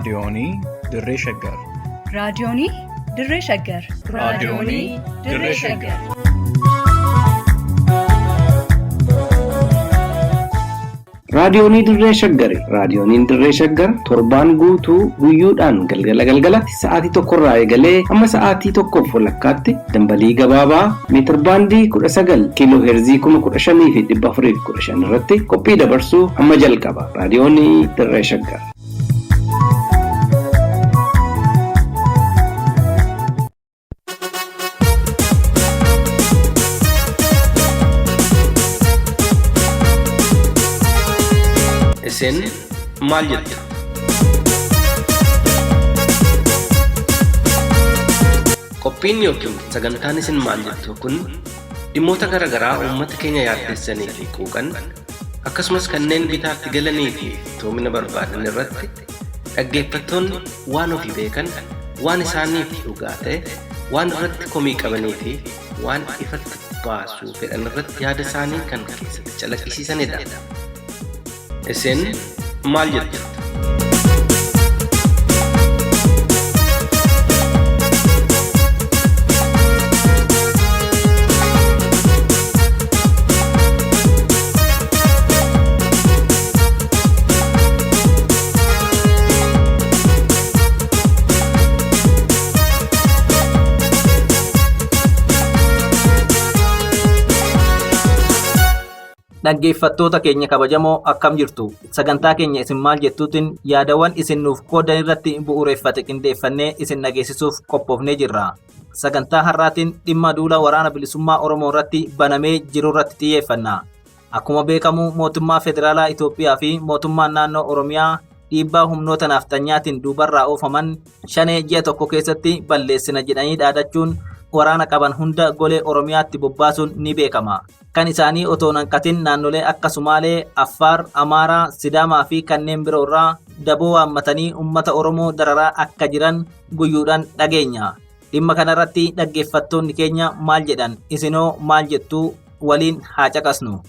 Raadiyoonii Dirree Shaggar. Raadiyoonii Dirree Shaggar. Raadiyoonii Dirree Shaggar. Raadiyoonii Dirree Shaggari. Raadiyooniin Dirree Shaggar torbaan guutuu guyyoodhaan galgala galgalatti sa'aatii tokkorraa eegalee hamma sa'aatii tokkoof walakkaatti dambalii gabaabaa meetirbaandii 19 kiiloo heerzii 15,415 irratti qophii dabarsuu hamma jalqaba. Raadiyoonii Dirree Shaggar. Isin maal jettu? Qophiin yookiin sagantaan isin maal jettu kun dhimmoota gara garaa uummata keenya yaaddessanii fi quuqan akkasumas kanneen bitaatti galanii fi toomina barbaadan irratti dhaggeeffattoonni waan ofii beekan, waan isaaniif dhugaa ta'e, waan irratti komii qabanii fi waan ifatti baasuu fedhan irratti yaada isaanii kan keessatti calaqqisiisanidha. Isin maal jettu? Dhaggeeffattoota keenya kabajamoo akkam jirtu? Sagantaa keenya isin maal jettuutiin yaadawwan isin nuuf qoodan irratti bu'uureffate qindeeffannee isin dhageessisuuf qophoofnee jirra. Sagantaa har'aatiin dhimma duula waraana bilisummaa Oromoo irratti banamee jiru irratti xiyyeeffanna. Akkuma beekamu mootummaa federaalaa Itoophiyaa fi mootummaan naannoo Oromiyaa dhiibbaa humnoota naafxanyaatiin duubarraa oofaman shanee ji'a tokko keessatti balleessina jedhanii dhaadachuun waraana qaban hunda golee Oromiyaatti bobbaasuun ni beekama. Kan isaanii otoo hin hanqatin naannolee akka Sumaalee, Affaar, Amaaraa, Sidaamaa fi kanneen biroo irraa daboo waammatanii uummata Oromoo dararaa akka jiran guyyuudhaan dhageenya. Dhimma kanarratti dhaggeeffattoonni keenya maal jedhan? Isinoo maal jettu? Waliin haa caqasnu.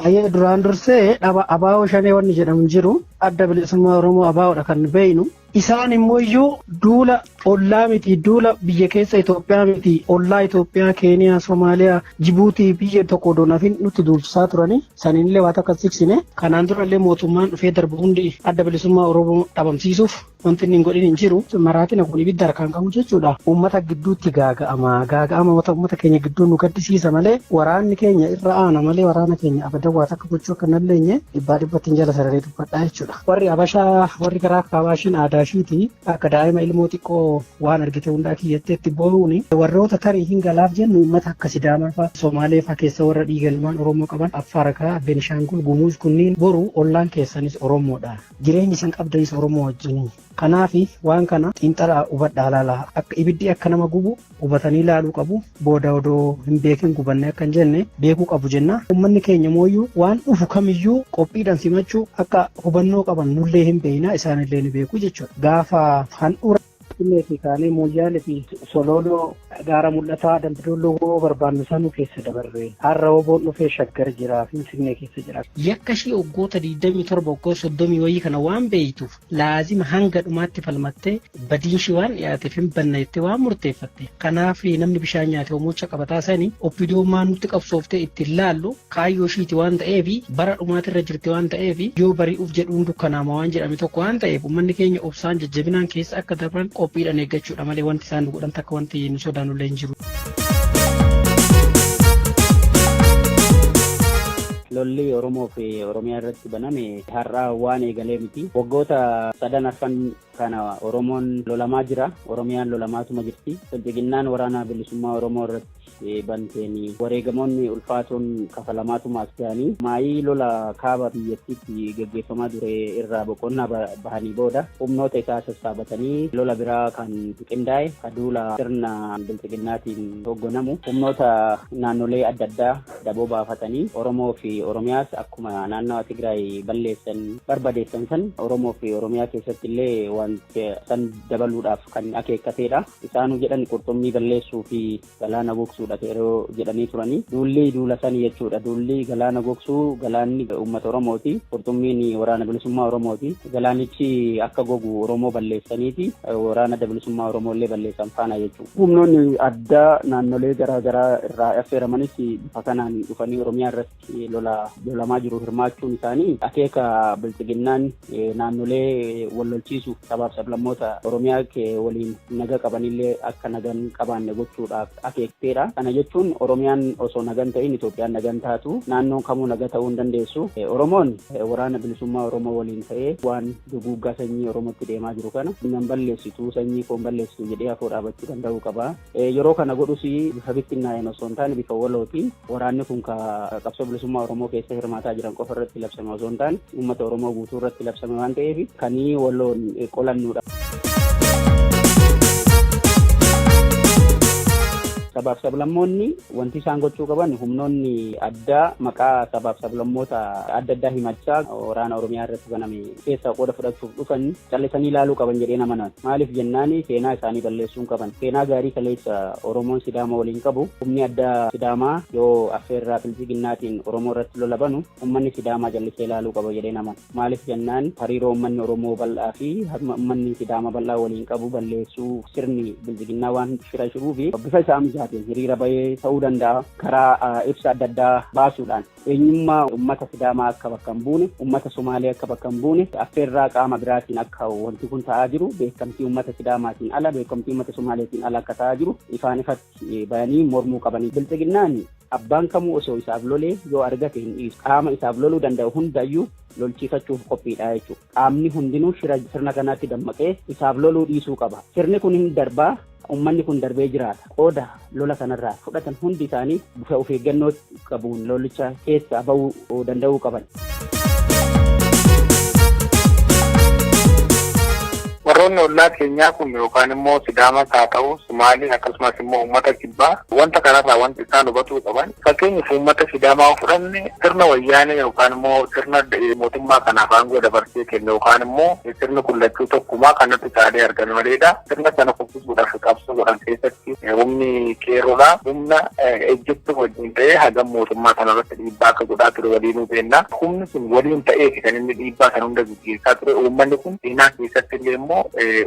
Ayyee duraan dursee dhaba abaa'oo shanee wanni jedhamu hin jiru. Adda bilisummaa Oromoo abaa'oodha kan beeynu. Isaan immoo iyyuu duula ollaa miti, duula biyya keessa Itoophiyaa miti, ollaa Itoophiyaa, Keeniyaa, Somaaliyaa, Jibuutii biyya tokko odoo nafin nutti duulchisaa turani. Saniinillee waa takka siksine. Kanaan durallee mootummaan dhufee darbu hundi adda bilisummaa Oromoo dhabamsiisuuf wanti inni hin godhin hin jiru. Maraatina kun ibidda harkaan qabu jechuudha. Uummata gidduutti gaaga'ama. Gaaga'ama uummata keenya gidduu nu gaddisiisa malee waraanni keenya irra aana malee waraana keenya abadan waa takka gochuu akka hin dandeenye dhibbaa dhibbatti hin jala sararee dubbadhaa jechuudha. Warri Habashaa warri karaa kaabaashiin aadaa ishiiti akka daa'ima ilmoo xiqqoo waan argite hundaa kiyyattee itti boo'uuni warroota tarii hin galaaf jennu uummata akka Sidaamaa fa'a Somaalee fa'a keessa warra dhiiga ilmaan Oromoo qaban Affaar kaa Benishaangul Gumuuz kunniin boru ollaan keessanis Oromoodha. Jireenyi isin qabdanis Oromoo wajjini. Kanaafi waan kana xiinxalaa hubadhaa laalaa. Akka ibiddi akka nama gubu hubatanii laaluu qabu. Booda odoo hin beekin gubanne akka hin jenne beekuu qabu jenna. Uummanni keenya mooyyuu waan dhufu kamiyyuu qophiidhaan simachuu akka hubannoo qaban nullee hin beekna isaanillee ni beeku jechuudha. Gaafa handhuura Finfinnee fi kaanee Mooyyaalee fi Solooloo gaara mul'ataa Dambidolloo woo barbaannu sanuu keessa dabarre. Har'a woboon dhufee Shaggar jira Finfinnee keessa jira. Yakka ishii waggoota 27 waggoota 30 wayii kana waan beektuuf laazima hanga dhumaatti falmattee badiin ishii waan dhiyaateef hin banna jettee waan murteeffatte. Kanaaf namni bishaan nyaate hoomocha qabataa sani OPDOn maa nutti qabsooftee itti hin laallu kaayyoo ishiiti waan ta'eef bara dhumaatirra jirti waan ta'eef yoo bari'uuf jedhuun dukkanaama waan jedhame tokko waan ta'eef uummanni keenya obsaan jajjabinaan keessa akka darban qophiidhaan eeggachuudha malee wanti isaan nu godhan takka wanti nu sodaanullee hin jiru. Lolli Oromoo fi Oromiyaa irratti baname har'a waan eegalee miti. Waggoota sadan arfan kana Oromoon lolamaa jira. Oromiyaan lolamaatuma jirti. Bilxiginnaan waraana bilisummaa Oromoo irratti banteen wareegamoonni ulfaatoon kafalamaatuma as ga'anii maayii lola kaaba biyyattiitti geggeeffamaa ture irraa boqonnaa bahanii booda humnoota isaa sassaabatanii lola biraa kan qindaa'e ka duula sirna bilxiginnaatiin hogganamu humnoota naannolee adda addaa daboo baafatanii Oromoo fi Oromiyaas akkuma naannawa Tigraay balleessan barbadeessan san Oromoo fi Oromiyaa keessatti illee wanti san dabaluudhaaf kan akeekkateedha. Isaanuu jedhan qurxummii balleessuu fi galaana gogsuudha. fudhate yeroo jedhanii turanii duulli duula sanii jechuudha. Duulli galaana gogsuu galaanni uummata Oromooti. Qurxummiin waraana bilisummaa Oromooti. Galaanichi akka gogu Oromoo balleessaniiti waraana bilisummaa Oromoo illee balleessan faana jechuudha. Humnoonni addaa naannolee garaagaraa irraa affeeramanis bifa kanaan dhufanii Oromiyaa irratti lola lolamaa jiru hirmaachuun isaanii akeeka bilxiginnaan naannolee wal lolchiisuuf sabaaf sablammoota Oromiyaa waliin naga qabanillee akka nagan qabaanne gochuudhaaf akeekteedha. Kana jechuun Oromiyaan osoo nagan ta'in Itoophiyaan nagan taatu naannoon kamuu naga ta'uu hin dandeessu. Oromoon waraana bilisummaa Oromoo waliin ta'ee waan duguuggaa sanyii Oromootti deemaa jiru kana nan balleessitu sanyii koon balleessitu jedhee afoo dhaabachuu danda'uu qaba. Yeroo kana godhus bifa bittinnaa'een osoo hin taane bifa walootiin waraanni kun ka qabsoo bilisummaa Oromoo keessa hirmaataa jiran qofa irratti labsame osoo hin taane uummata Oromoo guutuu irratti labsame waan ta'eef kanii waloon qolannuudha. Sabaaf sablammoonni wanti isaan gochuu qaban humnoonni addaa maqaa sabaaf sablammoota adda addaa himachaa waraana Oromiyaa irratti baname keessaa qooda fudhachuuf dhufan callisanii ilaaluu qaban jedhee nama naan. Maaliif jennaani seenaa isaanii balleessuu qaban. Seenaa gaarii kaleessa Oromoon Sidaama waliin qabu humni addaa Sidaamaa yoo affeerraa bilxiginnaatiin Oromoo irratti lola banu uummanni Sidaamaa callisee ilaaluu qaba jedhee nama. Maaliif jennaan hariiroo uummanni Oromoo bal'aa fi uummanni Sidaama bal'aa waliin qabu balleessuu sirni bilxiginnaa waan shira shiruu fi bifa isaa mijaateen hiriira bahee ta'uu danda'a karaa ibsa adda addaa baasuudhaan eenyummaa uummata Sidaamaa akka bakka hin buune uummata Somaalee akka bakka hin buune affeerraa qaama biraatiin akka wanti kun ta'aa jiru beekamtii uummata Sidaamaatiin ala beekamtii uummata Somaaleetiin ala akka ta'aa jiru ifaan ifatti bayanii mormuu qabanii bilxiginnaan abbaan kamuu osoo isaaf lolee yoo argate hin dhiisu qaama isaaf loluu danda'u hundayyuu lolchiifachuuf qophiidha jechuudha. Qaamni hundinuu shira sirna kanaatti dammaqee isaaf loluu dhiisuu qaba. Sirni kun hin darbaa uummanni kun darbee jiraata. Qooda lola kanarraa fudhatan hundi isaanii bifa of eeggannoo qabuun lolicha keessaa bahuu danda'uu qaban. Warroonni ollaa keenyaa kun yookaan immoo Sidaamas haa ta'u Sumaalee akkasumas immoo uummata kibbaa wanta kanarraa wanti isaan hubatuu qaban fakkeenyaaf uummata Sidaamaa yoo fudhanne sirna wayyaanee yookaan immoo sirna mootummaa kanaaf aangoo dabarsee kenne yookaan immoo sirni kullachuu tokkumaa kanatti caalee argame maleedha. Sirna sana kuffisuudhaaf qabsoo godhan keessatti humni qeerroodha. Humna ejjechuu wajjin ta'ee hagam mootummaa kanarratti dhiibbaa akka godhaa ture waliinuu beenna. Humni sun waliin ta'ee kan inni dhiibbaa kan hunda gaggeessaa ture. Uummanni kun seenaa keessatti illee immoo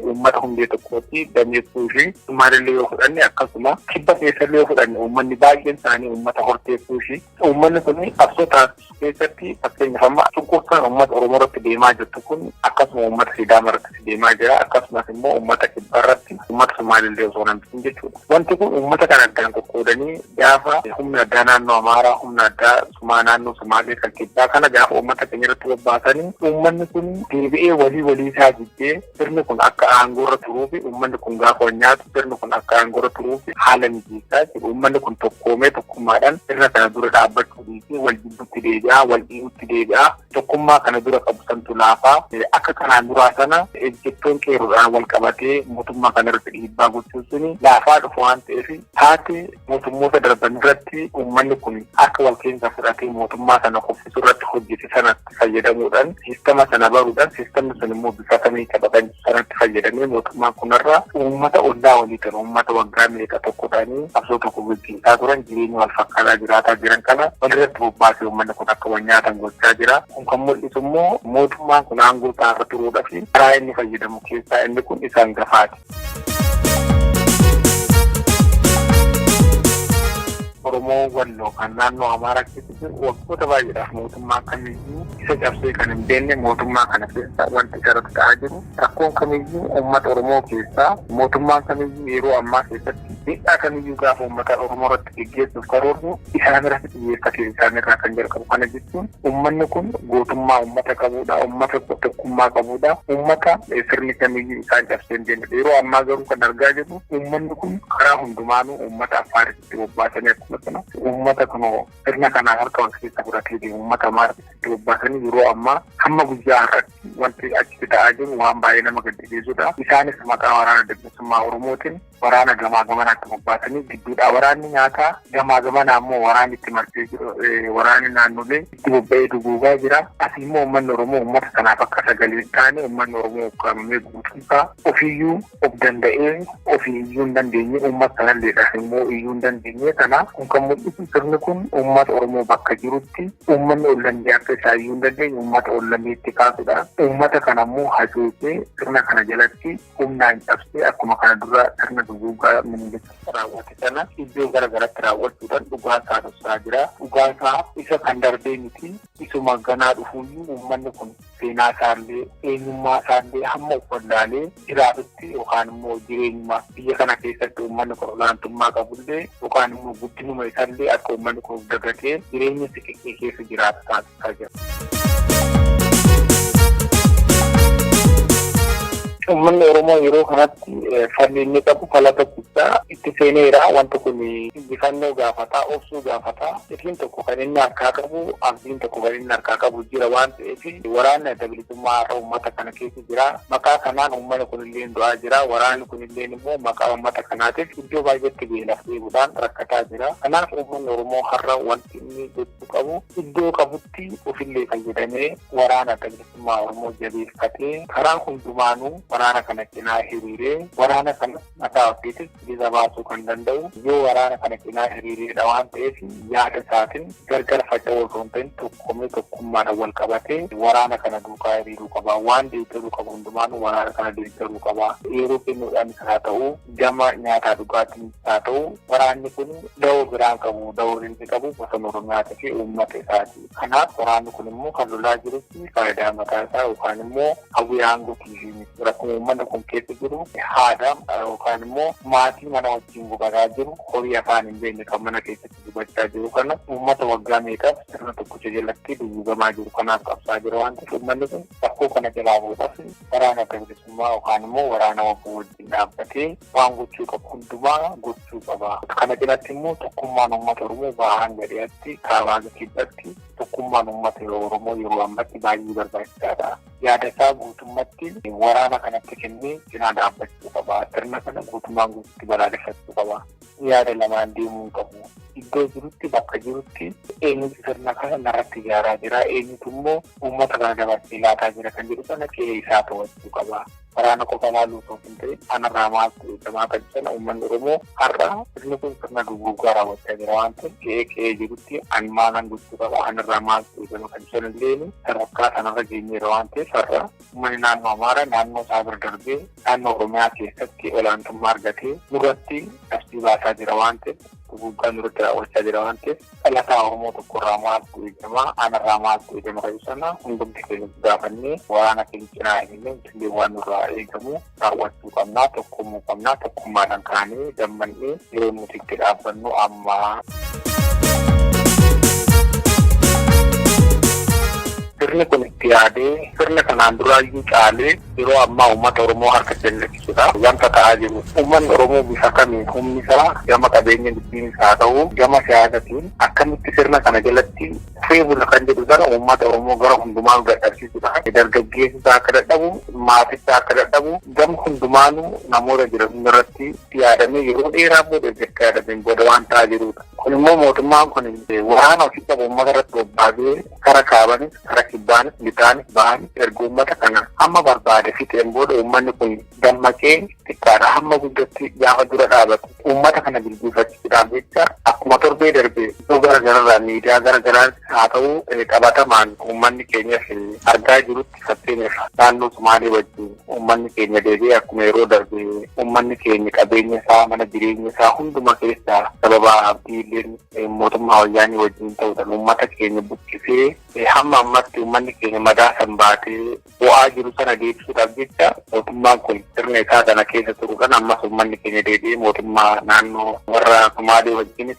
uummata hundee tokkootti dameessuu fi Sumaalillee yoo fudhanne akkasuma kibba keessallee yoo fudhanne uummanni baay'een isaanii uummata horteessuu fi uummanni kun qabsoo taasisuu keessatti fakkeenyaaf amma cunqursaan uummata Oromoo irratti deemaa jirtu kun akkasuma uummata Sidaama irratti deemaa jira akkasumas immoo uummata kibba irratti uummata Sumaalillee osoo hin jechuudha. Wanti kun uummata kana addaan qoqqoodanii gaafa humna addaa naannoo Amaaraa humna addaa Sumaa naannoo Sumaalee kan kibbaa kana gaafa uummata keenya irratti bobbaasanii uummanni kun deebi'ee walii walii isaa jibbee sirni kun akka aangoorra turuu fi uummanni kun gaafa wal nyaatu sirni kun akka aangoorra turuu fi haala mijeessaa jiru. Uummanni kun tokkoomee tokkummaadhaan sirna kana dura dhaabbachuu fi wal jibbutti deebi'aa wal dhiibutti deebi'aa tokkummaa kana dura qabu santu laafaa akka kanaan duraa sana ejjettoon qeerroodhaan wal qabatee mootummaa kana irratti dhiibbaa gochuun suni laafaa dhufu waan ta'eef taatee mootummoota darban irratti uummanni kun akka wal keessa fudhatee mootummaa sana kuffisuu irratti hojjete sanatti fayyadamuudhaan siistama sana baruudhaan siistamni sun immoo bifa kamii taphatan sanatti fayyadamee mootummaan kunarraa uummata ollaa walii kan uummata waggaa meeqa tokko ta'anii qabsoo tokko gaggeessaa turan jireenya wal fakkaataa jiraataa jiran kana walirratti bobbaasee uummanni kun akka wal nyaatan gochaa jira. Kun kan mul'isu immoo mootummaan kun aangoo isaarra turuudhaaf karaa inni fayyadamu keessaa inni kun isa hangafaati. Oromoo Walloo kan naannoo Amaaraa keessa jiru waggoota baay'eedhaaf mootummaa kamiyyuu isa cabsee kan hin beekne mootummaa kana keessa wanti isarratti ta'aa jiru rakkoon kamiyyuu uummata Oromoo keessaa mootummaan kamiyyuu yeroo ammaa keessatti miidhaa kamiyyuu gaafa uummata Oromoo irratti geggeessuuf karoorru isaan irratti xiyyeeffatee isaan irraa kan jalqabu kana jechuun uummanni kun gootummaa uummata qabudha uummata tokkummaa qabudha uummata sirni kamiyyuu isaan cabsee hin beekne yeroo ammaa garuu kan argaa jirru uummanni kun karaa hundumaanuu uummata Affaaritti bobbaasanii akkuma sana uummata kunoo sirna kanaan harka wal keessa fudhatee deemu uummata Amaaraatti bobbaasanii yeroo ammaa hamma guyyaa har'aatti wanti achitti ta'aa jiru waan baay'ee nama gaddisiisudha. Isaanis maqaa waraana bilisummaa Oromootiin Waraana gamaa gamanaatti bobbaasanii gidduudhaa waraanni nyaataa, gamaa gamanaa immoo waraanni itti marsee jiru, waraanni naannolee itti bobba'ee duguugaa jira. Asii immoo uummanni Oromoo uummata sanaaf akka sagalee hin taane, uummanni Oromoo ukkaamamee guutumsaa ofiiyyuu of danda'ee ofii iyyuu hin dandeenye, uummata sanalleedhaaf immoo iyyuu hin dandeenye. Kanaaf kun kan mul'isu sirni kun uummata Oromoo bakka jirutti uummanni ollallee akka isaa iyyuu hin dandeenye uummata ollalleetti kaasudha. Uummata kana immoo hacuucee sirna kana jalatti humnaan cabsee akkuma kana dura sirna duguugaa Minilik raawwate sana iddoo gara garatti raawwachuudhaan dhugaa isaa dhoksaa jira. Dhugaa isaa isa kan darbee miti, isuma ganaa dhufuuyyuu uummanni kun seenaa isaallee eenyummaa isaallee hamma of wallaalee jiraatutti, yookaan immoo jireenyuma biyya kana keessatti uummanni kun olaantummaa qabullee yookaan immoo guddinuma isaallee akka uummanni kun of dagatee jireenya xixiqqee keessa jiraatu taasisaa jira. Uummanni Oromoo yeroo kanatti falli inni qabu fala tokkicha itti seeneera. Wanti kun injifannoo gaafata, obsuu gaafata. Itiin tokko kan inni harkaa qabu, abdiin tokko kan inni harkaa qabu jira waan ta'eef, waraanni Adda Bilisummaa har'a uummata kana keessa jira. Maqaa kanaan uummanni kunillee du'aa jira. Waraanni kunillee immoo maqaa uummata kanaatiif iddoo baay'eetti beelaaf dheebuudhaan rakkataa jira. Kanaaf uummanni Oromoo har'a wanti inni gochuu qabu iddoo qabutti ofillee fayyadamee waraana Adda Bilisummaa Oromoo jabeeffatee karaa hundumaanuu waraana kana cinaa hiriiree, waraana kana mataa ofiitis bilisa baasuu kan danda'u yoo waraana kana cinaa hiriireedha waan ta'eef, yaada isaatiin gargar faca'uu osoo hin ta'in tokkomee tokkummaadhaan wal qabatee waraana kana duukaa hiriiruu qaba. Waan deeggaruu qabu hundumaanuu waraana kana deeggaruu qaba. Yeroo kennuudhaanis haa ta'u, gama nyaataa dhugaatiinis haa ta'u, waraanni kun da'oo biraan qabu, da'oo inni qabu bosona Oromiyaatii fi uummata isaati. Kanaaf waraanni kun immoo kan lolaa jirutti faayidaa mataa isaa yookaan immoo hawwii aangootii fi rakkoo uummanni kun keessa jiru, haadha yookaan immoo maatii mana wajjin gubataa jiru, horii afaan hin beekne kan mana keessatti gubachaa jiru kana, uummata waggaa meeqaaf sirna tokkicha jalatti duguugamaa jiru kanaaf qabsaa jira waan ta'eef, uummanni kun rakkoo kana jalaa bahuudhaaf waraana Adda Bilisummaa yookaan immoo waraana WBO wajjin dhaabbatee waan gochuu qabu hundumaa gochuu qaba. Kana cinatti immoo tokkummaan uummata Oromoo bahaa hanga dhiyaatti, kaabaa hanga kibbatti tokkummaan uummata Oromoo yeroo ammatti baay'ee barbaachisaadha. Yaada isaa guutummatti waraana kanatti kennee cinaa dhaabbachuu qaba. Sirna kana guutummaan guututti balaaleffachuu qaba. Yaada lamaan deemuu hin qabu. Iddoo jirutti, bakka jirutti eenyutu sirna kana narratti ijaaraa jira, eenyutu immoo uummata kana dabarsee laataa jira kan jedhu sana qe'ee isaa to'achuu qaba. Waraana qofa laaluu osoo hin ta'in anarraa maaltu eegamaa kan sana, uummanni Oromoo har'a sirni kun sirna duguuggaa raawwachaa jira waan ta'eef, qe'ee qe'ee jirutti an maalan gochuu qaba, anarraa maaltu eegama kan sana illee sadarkaa sanarra geenyeera waan ta'eef, har'a uummanni naannoo Amaaraa naannoo isaa bira darbee naannoo Oromiyaa keessatti olaantummaa argatee nurratti labsii baasaa jira waan ta'eef, duguuggaa nurratti raawwachaa jira waan ta'eef, dhalataa Oromoo tokkorraa maaltu eegama, anarraa maaltu eegama kan sana hundumti keenya gaafannee waraana keenya cinaa hiriiree illee waan nurraa eegamu raawwachuu qabnaa, tokkumuu qabnaa, tokkummaadhaan kaanee gammannee yeroo nuti itti dhaabbannu amma. Sirni kun itti yaadee sirna kanaan duraayyuu caalee yeroo ammaa uummata Oromoo harka kennachisuudha. Wanta ta'aa jiru uummanni Oromoo bifa kamiin humni isaa gama qabeenya dubbiinis haa ta'u gama siyaasatiin akkamitti sirna kana jalatti kufee bula kan jedhu sana uummata Oromoo gara hundumaa dadhabsiisuudha. Dargaggeessi isaa akka dadhabu, maatii isaa akka dadhabu, gama hundumaanuu namoota jiran hundarratti yaadamee yeroo dheeraa booda erga yaadameen booda waan ta'aa jirudha. Kun immoo mootummaan kun waraana ofii qabu uummata irratti bobbaasee kara kaabanis, kara kibbaanis, lixaanis, bahaanis erga uummata kana hamma barbaade fixeen booda, uummanni kun dammaqee xiqqaadha hamma guddatti gaafa dura dhaabatu, uummata kana jilbiifachiisuudhaaf jecha akkuma torbee darbe iddoo gara gararraa miidiyaa gara garaa haa ta'u qabatamaan uummanni keenyas argaa jirutti, fakkeenyaaf naannoo Sumaalee wajjin uummanni keenya deebi'ee akkuma yeroo darbe uummanni keenya qabeenya isaa, mana jireenya isaa hunduma keessaa sababa Abdii illee mootummaa Wayyaanii wajjin ta'uudhaan uummata keenya buqqisee hamma ammatti uummanni keenya madaa san baatee bu'aa jiru sana deebisuudhaaf jecha, mootummaan kun sirna isaa kana keessa turuudhaan ammas uummanni keenya deebi'ee mootummaa naannoo warra Sumaalee wajjinis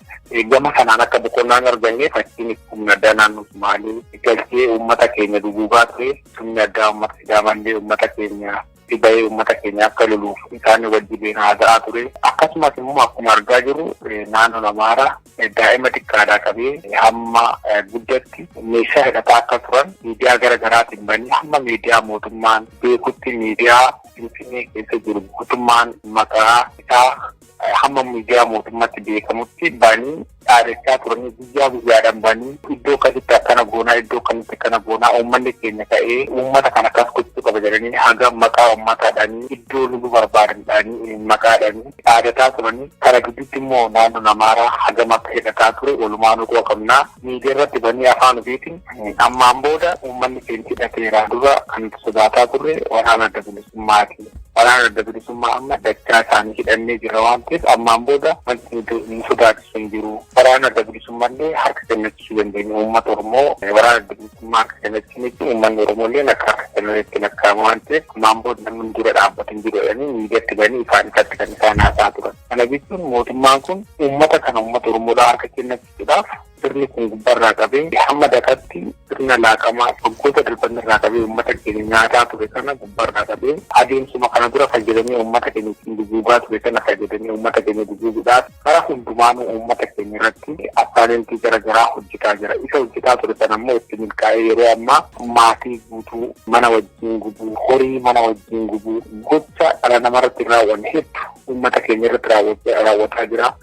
gama sanaan akka boqonnaan arganneef achiin humna addaa naannoo Sumaalee galchee uummata keenya duguugaa ture. Humni addaa uummata Sidaamallee uummata keenya bahee uummata keenya akka loluuf isaan wajjin haasa'aa ture. Akkasumas immoo akkuma argaa jirru naannoon Amaaraa daa'ima xiqqaadhaa qabee hamma guddatti meeshaa hidhataa akka turan miidiyaa gara garaatiin banii hamma miidiyaa mootummaan beekutti, miidiyaa Finfinnee keessa jiru mootummaan maqaa isaa Hamma miidiyaa mootummaatti beekamutti banii dhaadachaa turanii, guyyaa guyyaadhaan banii iddoo kamitti akkana goonaa, iddoo kamitti akkana goonaa, uummanni keenya ka'ee uummata kana akkas gochuu qaba jedhanii, haga maqaa uummataadhaanii iddoo loluu barbaadanidhaanii maqaadhaanii dhaadataa turanii. Kana gidduutti immoo naannoon Amaaraa hagam akka hidhataa ture walumaanuu quba qabnaa. Miidiyaa irratti banii afaan ofiitiin ammaan booda uummanni keenya hidhateera, dura kan sodaataa turre waraana Adda Bilisummaati. Waraana Adda Bilisummaa amma dachaa isaanii hidhannee jirra waan ta'eef, ammaan booda wanti nu sodaachisu hin jiru. Waraana Adda Bilisummaa illee harka kennachisuu dandeenya. Uummata Oromoo waraana Adda Bilisummaa harka kennachiisuu jechuun uummanni Oromoo illee akka harka kennanitti lakkaa'ama waan ta'eef, ammaan booda namni dura dhaabbatu hin jiru jedhanii miidiyaatti banii ifaan ifatti kan isaan haasa'aa turan. Kana jechuun mootummaan kun uummata kana, uummata Oromoodhaa harka kennachisuudhaaf, sirni kun gubbarraa qabee hamma dakatti sirna laaqamaa waggoota darban irraa qabee uummata keenya nyaataa ture kana gubbarraa qabee adeemsuma kana dura fayyadamee uummata keenya ittiin duguugaa ture kana fayyadamee uummata keenya duguuguudhaaf karaa hundumaanuu uummata keenya irratti assaalentii garaagaraa hojjetaa jira. Isa hojjetaa ture sana immoo itti milkaa'ee yeroo ammaa maatii guutuu mana wajjin gubuu, horii mana wajjin gubuu, gocha dhala namarratti raawwanne hedduu uummata keenya irratti raawwataa jira.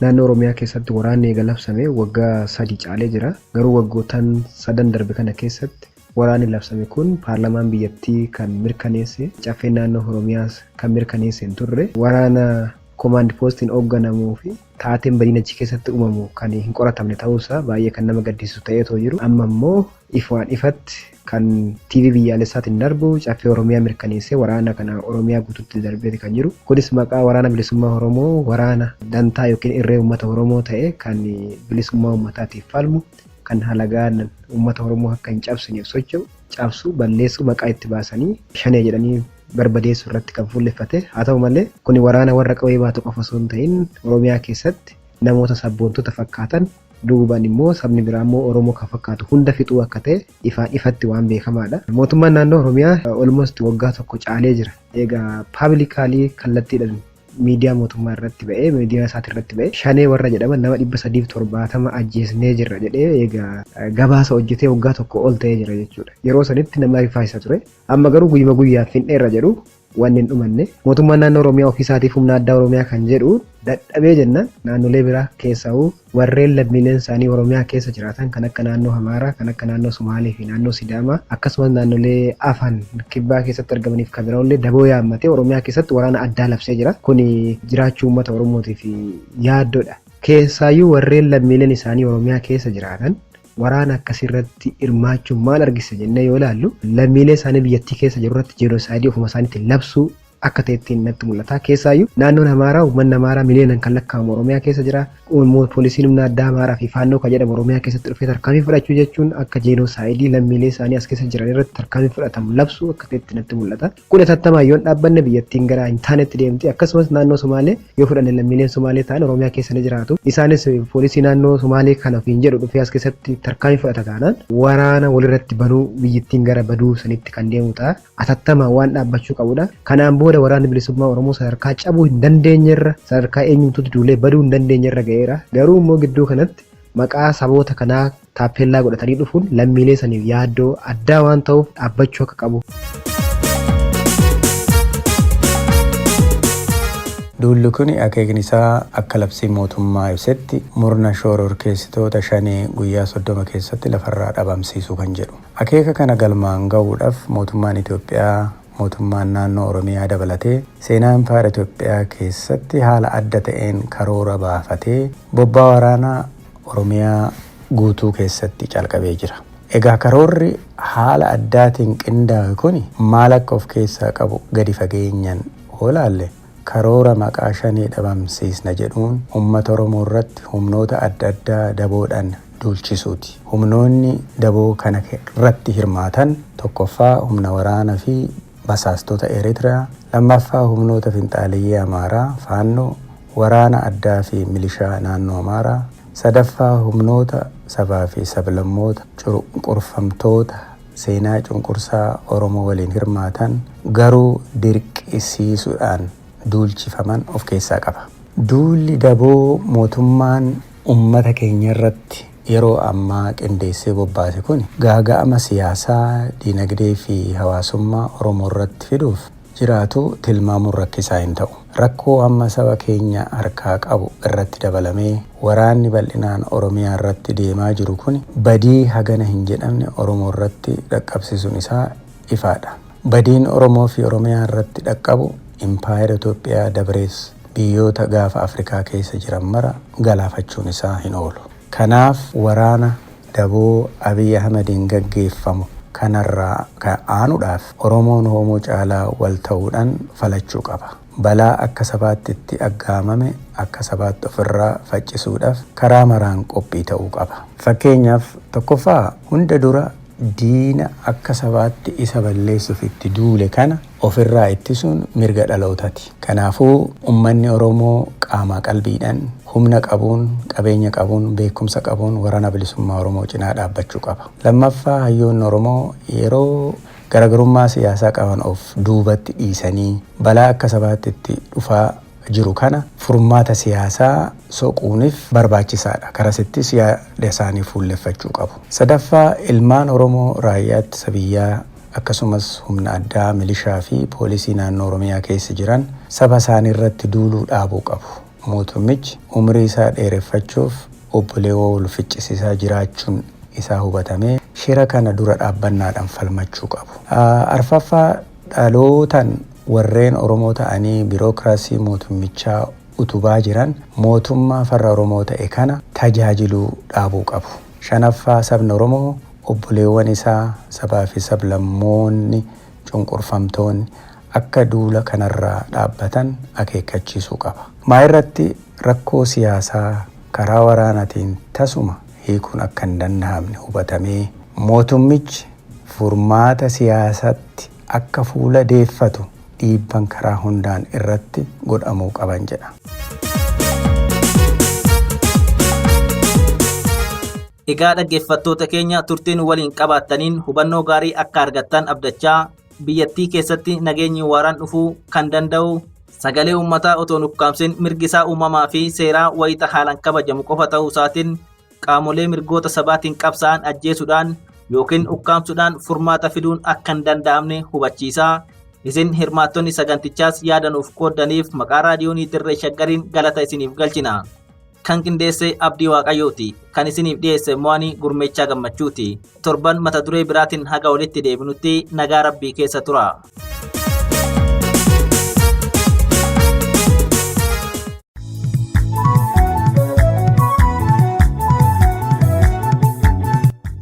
Naannoo Oromiyaa keessatti waraanni eega labsame waggaa 3 caalee jira. Garuu waggootaan sadan darbe kana keessatti waraanni labsame kun paarlamaan biyyattii kan mirkaneesse, caffeen naannoo Oromiyaas kan mirkaneesse hin turre. Waraana komaand poostiin hoogganamuu fi taateen badiin achi keessatti uumamu kan hin qoratamne ta'uusaa baay'ee kan nama gaddisiisu ta'eetoo jiru. Amma immoo ifaan ifatti kan TV biyyaalessaatiin darbu, caffee Oromiyaa mirkaneessee waraana kana Oromiyaa guutuutti darbeeti kan jiru. Kunis maqaa Waraana Bilisummaa Oromoo, waraana dantaa yookiin irree uummata Oromoo ta'e, kan bilisummaa uummataatiif falmu, kan halagaan uummata Oromoo akka hin cabsineef socho'u, cabsu, balleessu maqaa itti baasanii shanee jedhanii barbadeessuu irratti kan fuulleffate. Haa ta'u malee, kuni waraana warra qawwee baatu qofa osoo hin ta'in, Oromiyaa keessatti namoota sabboontota fakkaatan duubaan immoo sabni biraa immoo Oromoo kan fakkaatu hunda fixuu akka ta'e ifaan ifatti waan beekamaadha. Mootummaan naannoo Oromiyaa almost waggaa tokko caalee jira. Egaa publicly kallattiidhaan miidiyaa mootummaa irratti ba'ee, miidiyaa isaati irratti ba'ee, shanee warra jedhaman nama 370 ajjeesnee jirra jedhee egaa gabaasa hojjetee waggaa tokko ol ta'ee jira jechuudha. Yeroo sanitti nama rifaasisa ture. Amma garuu guyyuma guyyaan finxeerra jedhu, wanni hin dhumanne. Mootummaan naannoo Oromiyaa ofii isaatiif humna addaa Oromiyaa kan jedhu dadhabee jennaan, naannolee biraa keessa'uu warreen lammiileen isaanii Oromiyaa keessa jiraatan kan akka naannoo Amaaraa, kan akka naannoo Sumaalee fi naannoo Sidaamaa, akkasumas naannolee afan kibbaa keessatti argamaniif kan biroollee daboo yaammatee Oromiyaa keessatti waraana addaa labsee jira. Kuni jiraachuu uummata Oromootiif yaaddoodha. Keessaayyuu warreen lammiileen isaanii Oromiyaa keessa jiraatan waraana akkasii irratti hirmaachuun maal argisa jennee yoo ilaallu, lammiilee isaanii biyyattii keessa jiru irratti jeenoosaayidii ofuma isaaniitiin labsuu akka ta'etti natti mul'ata. Keessaayyuu naannoon Amaaraa, uummanni Amaaraa miliyoonaan kan lakkaa'amu Oromiyaa keessa jira. Poolisiin humna addaa Amaaraa fi Faannoo kan jedhamu Oromiyaa keessatti dhufee tarkaanfii fudhachuu jechuun akka jeenoosaayidii lammiilee isaanii as keessa jiran irratti tarkaanfii fudhatamu labsuu akka ta'etti natti mul'ata. Kun hatattamaan yoo hin dhaabbanne biyyattiin gara hin taanetti deemti. Akkasumas naannoo Somaalee yoo fudhanne, lammiileen Somaalee ta'an Oromiyaa keessa ni jiraatu. Isaanis poolisii naannoo Somaalee kana ofiin jedhu dhufee as keessatti tarkaanfii fudhata taanaan, waraana walirratti banuu biyyattiin gara baduu sanitti kan deemu ta'a. Hatattamaan waan dhaabbachuu qabudha. Kanaan booda Waraanni Bilisummaa Oromoo sadarkaa cabuu hin dandeenyerra, sadarkaa eenyumtuutti duulee baduu hin dandeenyerra ga'eera. Garuu immoo gidduu kanatti maqaa saboota kanaa taappellaa godhatanii dhufuun lammiilee saniif yaaddoo addaa waan ta'uuf dhaabbachuu akka qabu. Duulli kun akeekni isaa akka labsii mootummaa ibsetti murna shororkeessitoota shanee guyyaa 30 keessatti lafarraa dhabamsiisuu kan jedhu. Akeeka kana galmaan gahuudhaaf mootummaan Itoophiyaa, mootummaan naannoo Oromiyaa dabalatee, seenaa impaayera Itoophiyaa keessatti haala adda ta'een karoora baafatee bobbaa waraanaa Oromiyaa guutuu keessatti calqabee jira. Egaa karoorri haala addaatiin qindaa'e kun maal akka of keessaa qabu gadi fageenyaan hoo laalle, karoora maqaa shanee dhabamsiisna jedhuun uummata Oromoo irratti humnoota adda addaa daboodhaan duulchisuuti. Humnoonni daboo kana irratti hirmaatan tokkoffaa humna waraanaa fi basaastota Eritiriyaa, lammaffaa humnoota finxaaleyyii Amaaraa, Faannoo, waraana addaa fi milishaa naannoo Amaaraa, sadaffaa humnoota sabaa fi sablammoota cunqurfamtoota seenaa cunqursaa Oromoo waliin hirmaatan garuu dirqisiisuudhaan duulchifaman of keessaa qaba. Duulli daboo mootummaan uummata keenya irratti yeroo ammaa qindeessee bobbaase kun gaaga'ama siyaasaa, diinagdee fi hawaasummaa Oromoo irratti fiduuf jiraatu tilmaamuun rakkisaa hin ta'u. Rakkoo amma saba keenya harkaa qabu irratti dabalamee waraanni bal'inaan Oromiyaa irratti deemaa jiru kun badii hagana hin jedhamne Oromoo irratti dhaqqabsiisuun isaa ifaadha. Badiin Oromoo fi Oromiyaa irratti dhaqqabu impaayera Itoophiyaa dabrees biyyoota gaafa Afrikaa keessa jiran mara galaafachuun isaa hin oolu. Kanaaf waraana daboo Abiy Ahmediin gaggeeffamu kanarraa aanuudhaaf Oromoon hoomuu caalaa wal ta'uudhaan falachuu qaba. Balaa akka sabaatti itti aggaamame akka sabaatti ofirraa faccisuudhaaf karaa maraan qophii ta'uu qaba. Fakkeenyaaf tokkoffaa hunda dura diina akka sabaatti isa balleessuuf itti duule kana ofirraa ittisuun mirga dhalootaati. Kanaafuu uummanni Oromoo qaamaa qalbiidhaan humna qabuun, qabeenya qabuun, beekumsa qabuun waraana bilisummaa Oromoo cinaa dhaabbachuu qaba. Lammaffaa hayyoonni Oromoo yeroo garaagarummaa siyaasaa qaban of duubatti dhiisanii balaa akka sabaatti itti dhufaa jiru kana furmaata siyaasaa soquuniif barbaachisaadha. Karasittis yaada isaanii fuulleffachuu qabu. Sadaffaa ilmaan Oromoo raayyaa ittisa biyyaa akkasumas humna addaa milishaa fi poolisii naannoo Oromiyaa keessa jiran saba isaanii irratti duuluu dhaabuu qabu. Mootummichi umrii isaa dheereffachuuf obboleewwan wal ficcisiisaa jiraachuun isaa hubatamee shira kana dura dhaabbannaadhaan falmachuu qabu. Arfaffaa dhalootaan warreen Oromoo ta'anii biirokiraasii mootummichaa utubaa jiran mootummaa farra Oromoo ta'e kana tajaajiluu dhaabuu qabu. Shanaffaa sabni Oromoo obboleewwan isaa sabaa fi sablammoonni cunqurfamtoonni akka duula kanarraa dhaabbatan akeekkachiisuu qaba. Maa irratti rakkoo siyaasaa karaa waraanaatiin tasuma hiikuun akka hin danda'amne hubatamee mootummichi furmaata siyaasatti akka fuula deeffatu dhiibban karaa hundaan irratti godhamuu qaban jedha. Egaa dhaggeeffattoota keenya turtiin waliin qabaattaniin hubannoo gaarii akka argattan abdachaa biyyattii keessatti nageenyi waaraan dhufuu kan danda'u sagalee uummataa otoo nukkaamsin mirgi isaa uumamaa fi seeraa wayita haalaan kabajamu qofa ta'uu isaatiin qaamolee mirgoota sabaatiin qabsaa'an ajjeesuudhaan yookiin ukkaamsuudhaan furmaata fiduun akka hin danda'amne hubachiisaa. Isin hirmaattonni sagantichaas yaada nuuf qooddaniif maqaa raadiyoonii Dirree Shaggariin galata isiniif galchina. Kan qindeesse Abdii Waaqayyooti. Kan isiniif dhiyeesse Mo'anii Gurmeechaa Gammachuuti. Torban mata duree biraatiin haga walitti deebinutti nagaa Rabbii keessa tura.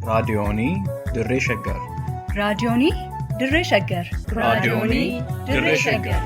Raadiyoonii Dirree Shaggar. Raadiyoonii Dirree Shaggar. Raadiyoonii Dirree Shaggar.